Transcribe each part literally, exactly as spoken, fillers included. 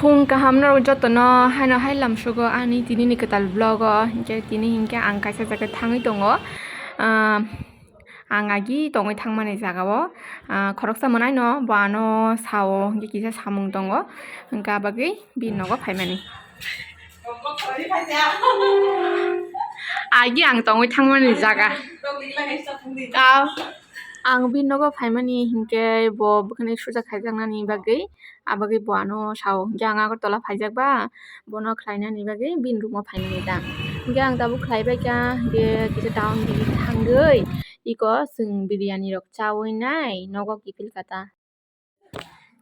Pung kaham norok jotono haino hai lamsogo ani tini ni kwtal vlog o, hinkhe tini hinkhe ang kaisa jaga thangwi tongo. Ah, ang agi tongwi thangmani jaga o, ah, khoroksa mwnaino bo ano sao, hinkhe kisa samung tongo, hinkhe abagwi bini nogo phaimani. Agi ang tongwi thangmani jaga. Ah, ang bini nogo phaimani hinkhe bo bwkhani suja khaijaknani bagwi. Abagwi bo ano sao, hinkhe ang Agartala phaijak ba, bono khlainani bagwi bini room o phainani da. Hinkhe ang tabuk khlaibaikha, hinkhe kisa town digit thangwi iko chwng biryani rok chawi nai nogo kiphil kha ta.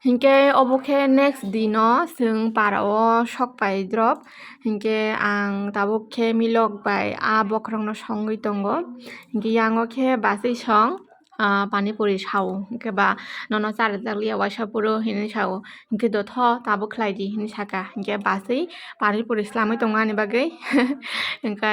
Hinkhe obo khe next dino chwng para o sok pai drop. Hinkhe ang tabuk khe milok bai a bokhorokno songwi tongo. Hinkhe yango khe bachwi song. Ah, pani puri sao, hinkhe ba nono charajak liya waisa phuru hinwi sao, hinkhe dotho tabuk khlai di hinwi saka, hinkhe bachwi pani puri swlamwi tongo ani bagwi. Hinkhe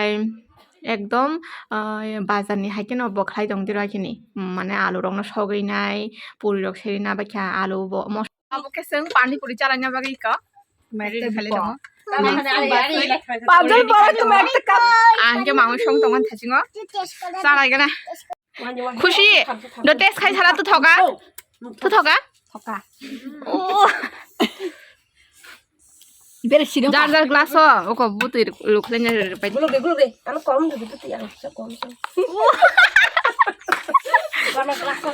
ekdom, ah, bazar ni hai kheno bo khlai tong tiro hai khini, mane alu rokno sogwi nai, puri rok serwi na baikha, alu bo mos-, abo khe chwng pani puri chalaina bagwi kok. Ready khlai tongo. Pajol borok tuma ekta kam. Ang khe mangwi song tongmani thasingo. Chalaigana. Khusi, do test khai sala tu thoka? Tu thoka? Thoka. Oh. Bere sino. Jar jar glass o, oko butui ruk-, rukhlai na pai. Guluk de, guluk de. Ano kom de, butui ano sa kom sa. Gana glass o.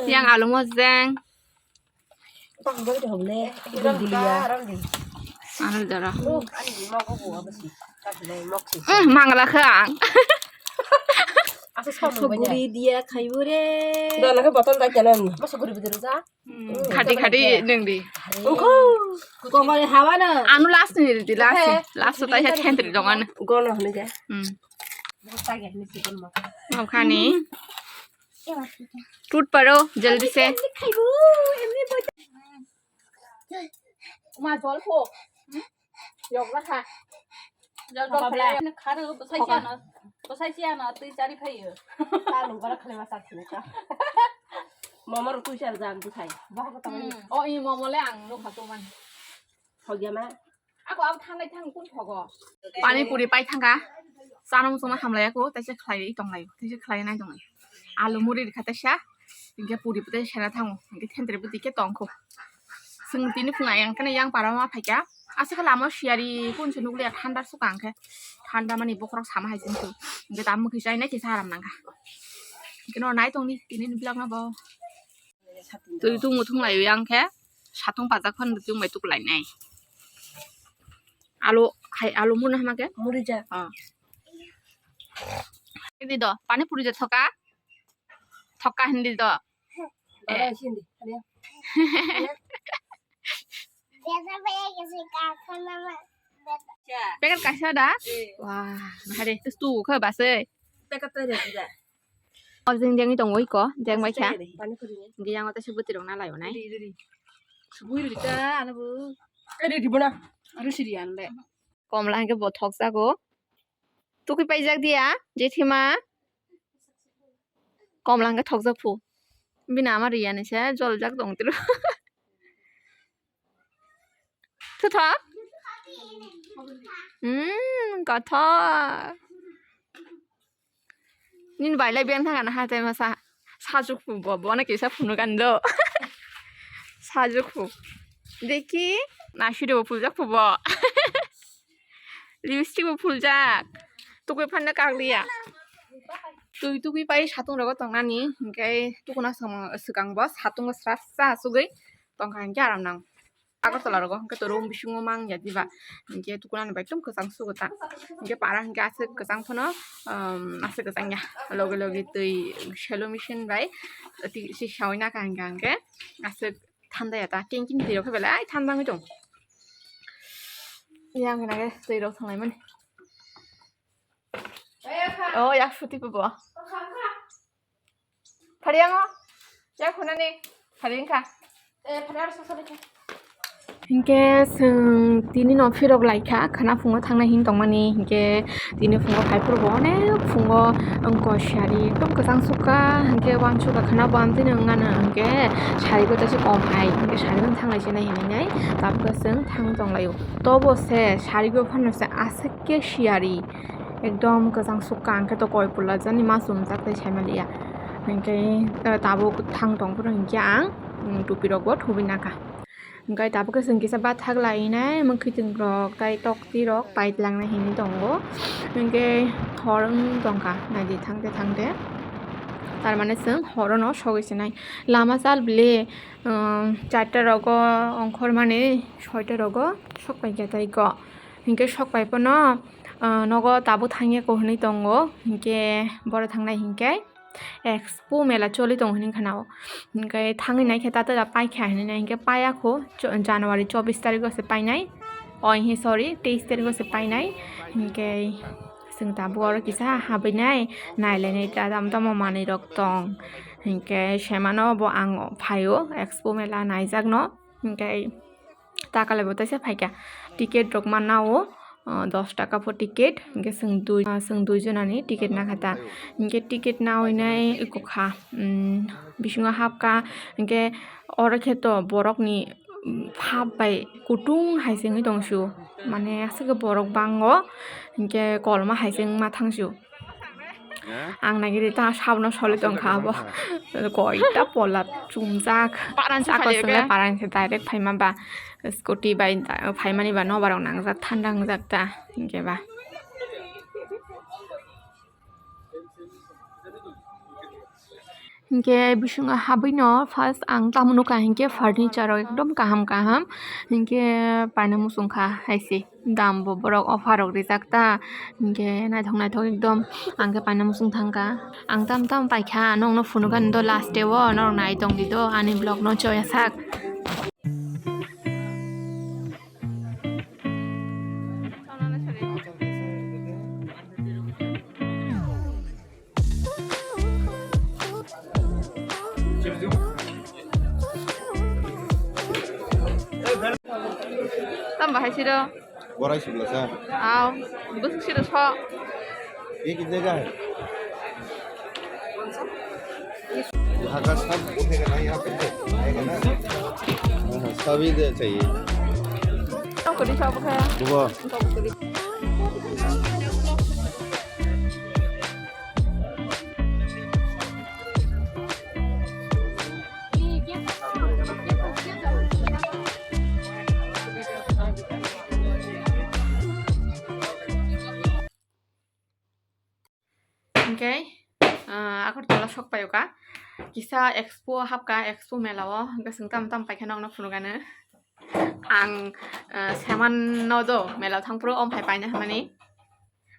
Yang alu mojeng. Tang bai de hoble. Guluk de ya. Ano jara. Hmm, mangla kha ang. Asa som. Suguri dia khaibo re. Dana khe botol dai janan. Masa guri bidoro ja. Hmm, khati khati neng di. Ungkho. Kokore hawa na. Anu last ni di, last ni. Last ta ya thentri dong an. Gono hne ja. Hmm. Mau khani. Tut paro, jaldi se. Ma jol pho. Yok la kha. Jol pho khala. Kharo bwsai siya na. Bwsai siya na twi chari phaiyo. Ta lung bara khale ma sak sini ta. Momo ro twi char jang bwsai. O i momo le ang no kha to man. Hogya ma. Ako abo thanglai thang kun thogo. Pani puri pai thangkha. Chana muchungma hamlai ako, taisa khlai tonglai, taisa khlai nai tonglai. Alu muri rikha taisa, hinkhe puri bo taisa sena thango, hinkhe thentwrwi bo twi khe tongkho. Chwng tini phung ayang kheno yang para ma phaikha. Aswk khe lama siyari kun se nukliya, thanda sukha hinkhe. Thanda mani bokhorok sama hai chwng, hinkhe tamo khe chainai kisa aram nangkha. Hinkhe no nai tongdi tini ni vlog no bo. Twi tung muthung lai yang khe satung pajak phano twi tung bai tuklai nai. Alu hai alu mun hama khe? Muri ja. Ah. Hindi do, pani puri ja thoka. Thoka hindi do. Bara hindi. Packet kaisa da? Wah, hari tu tu khe basai. Packet tare da. O jeng jeng tongo iko, jeng bai kha. Pani puri ni. Hinkhe yang o teisa bwtwi rok na lai onai. Ri, ri, ri. Subui ri ta, ano bo. Ri, ri, bona. Aru siri an le. Komla hinkhe bo thok jago. Tukui paijak dia, jethima. Komla hinkhe thok jak phu. Bini ama ri ani se, jol jak tong tiro. Thuthok? Hmm, kothok. Nini bai lai beng thang kana hatai masa. Sajukhu bo, bo na kisa phunu kan do. Sajukhu. Deki, na sidi bo phuljak phu bo. Lipstick bo phuljak. Tukui phanna kakliya. Twi tukui pai satung rogo tongnani, hinkhe tukuna swkang bo satungo sra sra sugui tongkha hinkhe aram nang. Agartala rogo hinkhe to room bisingo mang ya diba. Hinkhe tukunani bai tum kwchang sugo ta. Hinkhe para hinkhe aswk kwchang phano, um, aswk kwchang ya. Logi logi twi selo machine bai twi si sawi naka hinkhe hinkhe aswk thanda ya ta. King king twi rok belai thanda wngwi tong. Yang hwnakhe twi rok thanglaimani. Oh, yak suti bo. Phariyango. Yak hunani. Pharing kha. Eh, phariyango sosa lekha. Hinkhe chwng tini no phirok laikha, khwna phungo thangnai hin tongmani, hinkhe tini phungo phaiphuru bo onek phungo wngkha siyari, ekdom kwchang sukha, hinkhe uansukha khwna bo amtwino wngmano, hinkhe sarigo teisa kom hai, hinkhe sarigo thanglai sinai hinwi nai tabukhe chwng thang tonglaio. Tobo se sarigo phano se aswk khe siyari, ekdom kwchang sukha, hinkhe to koi pula jani ma chumjak tei saimaliya, hinkhe tabuk thang tongphuru hinkhe ang tupirokbo thubi nakha. Hinkhe tabukhe chwng kisa bathak lainai, mwkhwtwng rok tei tokti rok paitlangnai hinwi tongo. Hinkhe hor wng tongkha, naidi thangte thangte. Tarmane chwng horono sogwi sinai. Lama chal bile, um, charta rogo ongkhormani soita rogo sokpaikha tei go. Hinkhe sokpai phano, uh, nogo tabuk thangya ko hinwi tongo. Hinkhe boro thangnai hinkhe. Expo mela choli tongo hinwi khwnao. Hinkhe thangwi naikhe ta tela paikha hinwi nai hinkhe paiya kho, cho-, January chobbish tarigo se painai. Oi he, sorry, teis tarigo se painai. Hinkhe chwng tabuk oro kisa habwi nai, nailainai ta tamo tamo manwi rok tong. Hinkhe semano bo ang phaio Expo mela naijakno. Hinkhe ta kalaibo teisa phaikha. Ticket rok mannao, ah, dos taka po ticket. Hinkhe chwng dui, ah, chwng dui jonani ticket nakha ta. Hinkhe ticket nawi nai eko kha, um, bisingo hapkha. Hinkhe oro khe to borokni, um, phap bai kutung hai se wngwi tong sio. Mane aswk borok bango, hinkhe kolma hai se wngma thang sio. Ang nagiri ta sabno soli tongkha abo. Koita pola chumjak. Sako swngle parang se direct phaima ba. Scooty bai phaimani ba nobarok nangjak, thanda wngjak ta. Hinkhe ba. Hinkhe bisingo habwino first ang tamo nukha hinkhe furniture rok ekdom kaham kaham. Hinkhe paina muchungkha hai se. Dam bo borok offer rok rijak ta, hinkhe naithok naithok ekdom ang khe paina muchung thangkha. Ang tam tam paikha, nokno phunukha do last o norok nai tongdi do ani vlog no choya sak. Tamo bahai siro. Borai sibla sa. Aw, bwswk siro so. Ye kitne ka hai? Yahan ka sab uthega na, yahan pe hai. Aayega na? Haan, sabhi de chahiye. Tamo kuri sabo kha. Bubo. Hinkhe, ah, Agartala sok paio ka. Kisa expo hapka, expo mela o. Hinkhe chwng tamo tamo paikha nokno phunukgano. Ang, ah, seman no do mela o thangphuru omphai paina hamani.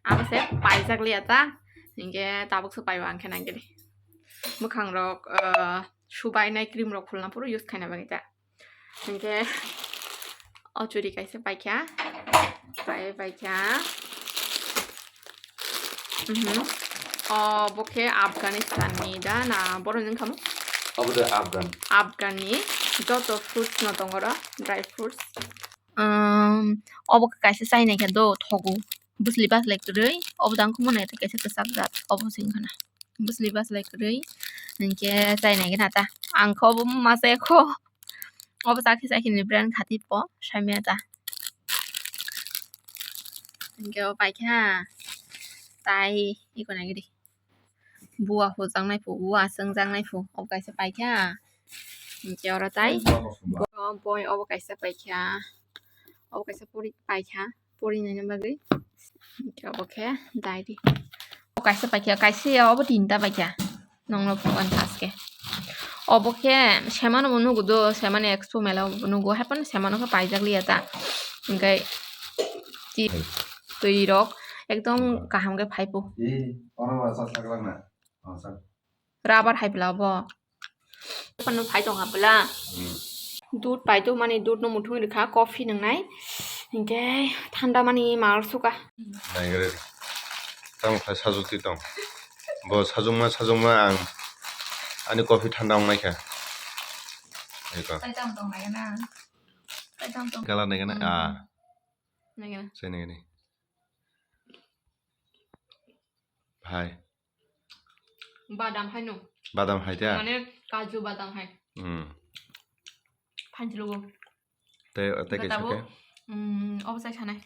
Abo se paijak liya ta. Hinkhe tabuk se paio ang khe nangkhe de. Mwkhang rok, ah, subainai cream rok khulna phuru use khaina bagwi ta. Hinkhe o churi kaisa paikha. Pai paikha. Mhm. O bo khe Afghanistan ni da na borok ni wngkha mo? Abo de Afghan. Afghan ni joto fruits no tongo oro, dry fruits. Um, obo khe kaisa chainai khe do thogo. Bwsli baslai kwrwi, obo dang khe mwnai kaisa kwchak jat, obo se wngkha na. Bwsli baslai kwrwi, hinkhe chainai khe na ta. Ang khe obo ma chaya kho. Obo chakhe chakhe ni brand khati po, saimaya ta. Hinkhe o paikha, tai iko nai gidi. Bua hujaknai phu, bua chwngjaknai phu, obo kaisa paikha. Hinkhe oro tai boi, obo kaisa paikha. Obo kaisa pori paikha, pori naina bagwi. Hinkhe obo khe diary. Obo kaisa paikha, kaisa ya, obo tinta paikha. Nokno phunukgani haske. Obo khe semano bo nugo do, semani expo mela o bo nugo, haiphano semano khe paijak liya ta. Hinkhe twi rok ekdom kaham khe phaipo. Rubber hai pla bo. Phano phai tong ha pla. Hmm. Dud pai tong mani, dud no muthung rikha, coffee nwngnai. Hinkhe thanda mani mar suka. Naigre. Tamo khai sajwk twi tong. Bo sajwkma sajwkma ang ani coffee thanda wngnai kha. Eko. Tai tamo tong nai na. Kaisa tong. Kala nai gana, Hmm. ah. Nai gana. Sai nai gani. Hai. Badam hai no. Badam hai ta? Mane kaju badam hai. Hmm. Phanchlugo. Te, te Gata kaisa bo, ke? Hmm, obo sai sanai.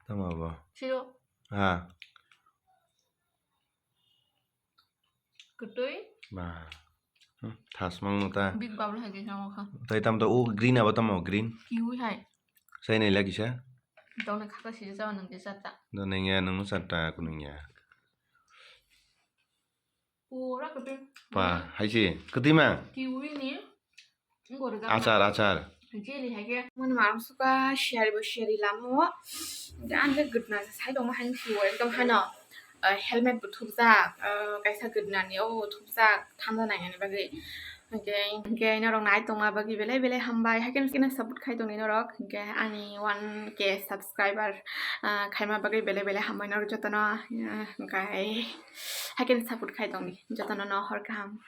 Tamo bo? Siro. Ha. Kwtwi. Ba. Hmm, thasmang no ta. Big bubble hai kaisa wngkha. Tai tam to o green abo tamo green. Kiwi hai. Sai nai lagi sa. Dona khata sijak jao nang je sata. Dona ya nang sata kunung ya. Pura kwtwi. Pa, hai si. Kwtwi ma? Kiwi ni. Achar, achar. Jeli hai khe. Mani marang suka siyari bo siyari lamo. Ang khe gutna sai tongma hai kiwi ekdom hano, eh, helmet bo thupjak, eh, kaisa gutna ni o thupjak thanda nai ani bagwi. Hwnkhe, hwnkhe norok nai tongma bagwi belai belai hambai. Haikhe no support khai tongni norok. Hwnkhe ani one K subscriber, ah, khaima bagwi belai belai hambai norok jotono. Ah, hwnkhe haikhe no support khai tongni jotono no hor kaham.